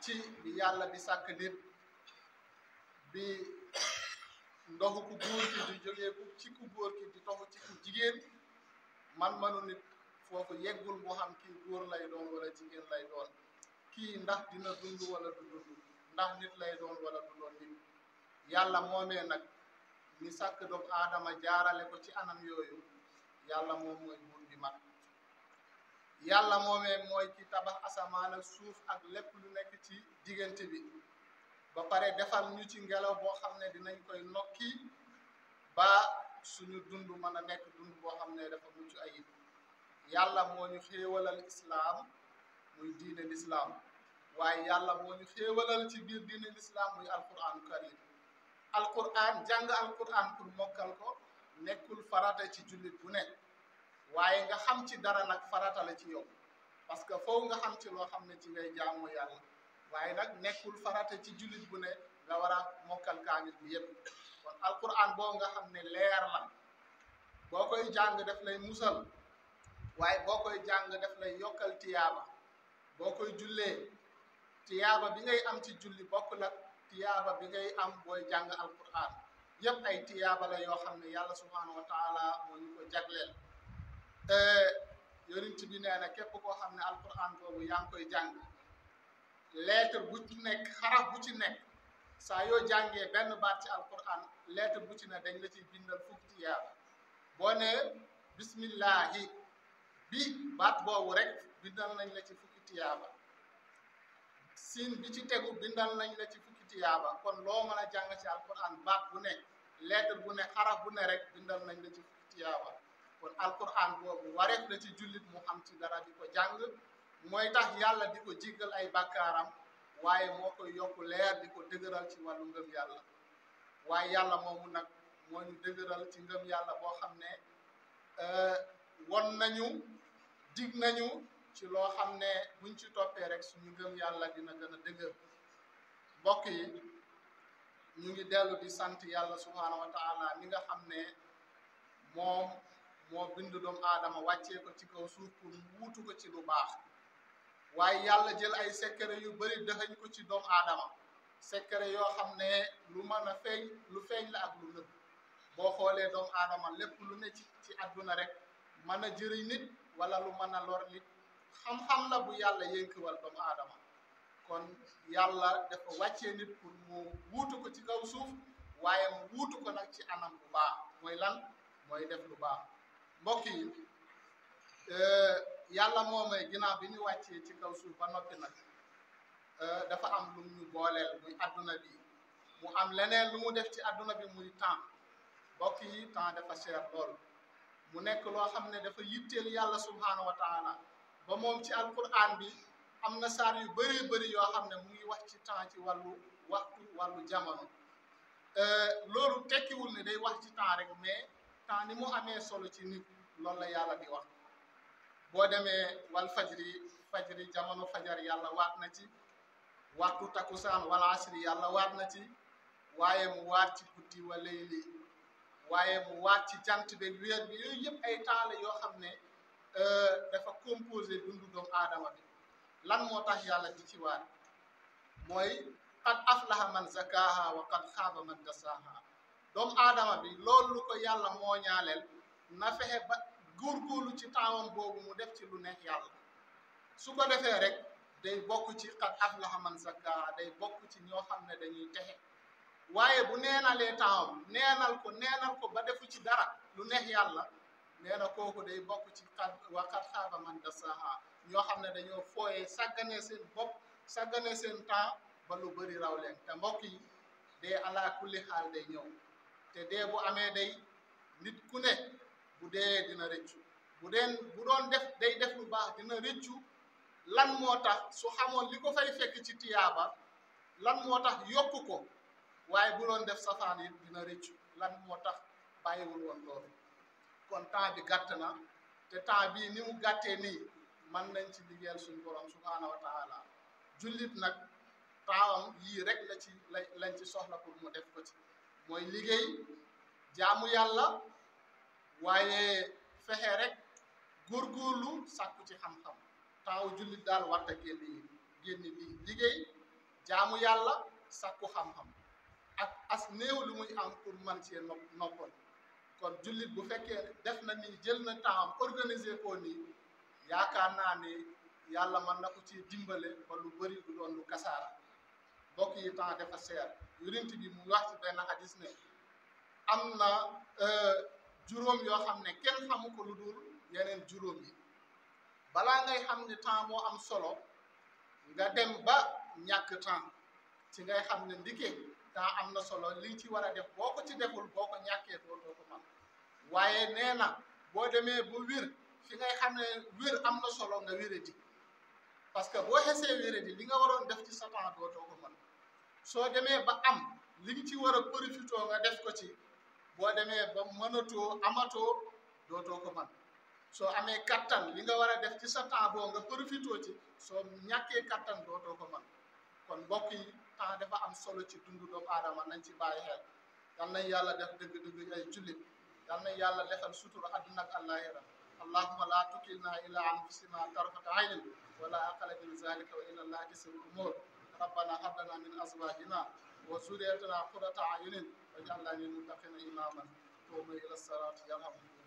ci bi yàlla di sàkk nit bi ndoxu ku góor ki di jógee ci ku góor ki di toxu ci ku jigéen man-manu nit foofu yeggul moo xam kii góor lay doon wala jigéen lay doon kii ndax dina dund wala du dund ndax nit lay doon wala du doon nit yàlla moomee nag mi sàkk doomu aadama jaarale ko ci anam yooyu yàlla moom mooy buur bi mag yàlla moomee mooy ki tabax asamaan ak suuf ak lépp lu nekk ci diggante bi ba pare defal ñu ci ngelaw boo xam ne dinañ koy nokki ba suñu dund mën a nekk dund boo xam ne dafa mucc ayib yàlla moo ñu xéewalal islaam muy diine lislaam waaye yàlla moo ñu xéewalal ci biir diine lislaam muy alquran karim alquran jàng alquran pour mokkal ko nekkul farata ci jullit bu nekk waaye nga xam ci dara nag farata la ci yow parce que foofu nga xam ci loo xam ne ci ngay jaamu yàlla waaye nag nekkul farata ci jullit bu ne nga war a mokkal kaamil bi yépp kon alquran boobu nga xam ne leer la boo koy jàng def lay musal waaye boo koy jàng def lay yokkal tiyaaba boo koy jullee tiyaaba bi ngay am ci julli bokkul ak tiyaaba bi ngay am booy jàng alquran yépp ay tiyaaba la yoo xam ne yàlla subhanahu wa taala moo ñu ko jagleel yonent bi nee na képp koo xam ne alquran boobu yaa ngi koy jàng lettre bu ci nekk xaraf bu ci nekk saa yoo jàngee benn baat ci alquran lettre bu ci ne dañ la ciy bindal fukki tiyaaba boo ne bismillahi bi baat boobu rek bindal nañ la ci fukki tiyaaba siin bi ci tegu bindal nañ la ci fukki tiyaaba kon loo mën a jàng ci alquran baat bu ne lettre bu ne xaraf bu ne rek bindal nañ la ci fukki tiyaaba kon alquran boobu wareef la ci jullit mu xam ci dara di ko jàng mooy tax yàlla di ko jéggal ay bàkkaaram waaye moo koy yokk leer di ko dëgëral ci wàllu ngëm yàlla waaye yàlla moomu nag moo ñu dëgëral ci ngëm yàlla boo xam ne won nañu dig nañu ci loo xam ne buñ ci toppee rek suñu ngëm yàlla dina gën a dëgër mbokk yi ñu ngi dellu di sant yàlla subhaanahu wa taala mi nga xam ne moom moo bindu doomu aadama wàccee ko ci kaw suuf pour wuutu ko ci lu baax waaye yàlla jël ay secret yu bari dëxañ ko ci doomu aadama secret yoo xam ne lu mën a feeñ lu feeñ la ak lu nëbb boo xoolee doomu aadama lépp lu ne ci àdduna rek mën a jëriñ nit wala lu mën a lor nit xam-xam la bu yàlla yënkiwal doomu aadama kon yàlla dafa wàccee nit pour mu wuutu ko ci kaw suuf waaye mu wuutu ko nag ci anam bu baax mooy lan mooy def lu baax mbokk yi yàlla moomay ginnaaw bi ñu wàccee ci kaw suuf ba noppi nag dafa am lu ñu booleel muy adduna bi mu am leneen lu mu def ci adduna bi muy temps mbokk yi temps dafa cher lool mu nekk loo xam ne dafa yitteel yàlla subhaanahu wa taala ba moom ci alquran bi am na saar yu bëri yoo xam ne mu ngi wax ci temps ci wàllu waxtu wàllu jamono loolu tekkiwul ne day wax ci temps rek mais temps ni mu amee solo ci nit loolu la yàlla di wax boo demee wal fajri jamono fajar yàlla waat na ci waxtu takusaan wal asri yàlla waat na ci waaye mu waat ci guddi wa layli waaye mu waat ci jant beeg weer bi yooyu yëpp ay temps la yoo xam ne dafa composé dundu doomu aadama bi lan moo tax yàlla di ci waat mooy qad aflaha man zakaha wa qad xaaba man dasaha doomu aadama bi loolu lu ko yàlla moo ñaaleel na fexe ba góorgóorlu ci taawam boobu mu def ci lu neex yàlla su ko defee rek day bokk ci qad aflaha man zakaha day bokk ci ñoo xam ne dañuy texe waaye bu neenalee taawam neenal ko ba defu ci dara lu neex yàlla nee na kooku day bokk ci wa qad xaaba man dasaha ñoo xam ne dañoo fooyee sàgganee seen bopp sàgganee seen temps ba lu bëri raw leen te mbokk yi dee ala kulli xaal day ñëw te dee bu amee day nit ku ne bu dee dina rëccu bu doon def day def lu baax dina rëccu lan moo tax su xamoon li ko fay fekk ci tiyaaba lan moo tax yokku ko waaye bu doon def safaan yi dina rëccu lan moo tax bàyyiwul woon loolu kon temps bi gàtt na te temps bii ni mu gàttee nii mën nañ ci liggéeyal suñu borom subhaanahu wa taala jullit nag taawam yii rek lañ ci soxla pour mu def ko ci mooy liggéey jaamu yàlla waaye fexe rek góorgóorlu sàkku ci xam-xam taawu jullit daal warta génn lii liggéey jaamu yàlla sakku xam-xam ak as néew lu muy am pour man cee noppal kon jullit bu fekkee def na nii jël na temps organiser ko nii yaakaar naa ne yàlla mën na ko ci dimbale ba lu bëri du doon lu kasaara mbokk yi temps dafa seer yonent bi mu wax ci benn hadis ne am na juróom yoo xam ne kenn xamu ko lu dul yeneen juróom yi balaa ngay xam ne temps moo am solo nga dem ba ñàkk temps ci ngay xam ne ndike temps am na solo li ci war a def boo ko ci deful boo ko ñàkkee doo ko man waaye nee na boo demee ba wér fi ngay xam ne wér am na solo nga wéradi parce que boo xesee wéradi li nga waroon def ci sa temps dootoo ko mën soo demee ba am li nga ci war a profité nga def ko ci boo demee ba mënatoo amatoo dootoo ko mën soo amee kattan li nga war a def ci sa temps boo nga profité ci soo ñàkkee kattan dootoo ko mën kon mbokk yi temps dafa am solo ci dundu doomu aadama nañ ci bàyyi xel yal nañ yàlla def dëgg-dëgg ay jullit yal nañ yàlla defal sutura adduna ak àllaaxira allahumma la tukilna ila anfusina tarfata aynin wala aqala min zalika wa ila allahi tasir umur rabbana hab lana min azwajina wa zurriyatina qurrata ayunin waj'alna lil muttaqina imaman qumu ila salati yarhamukum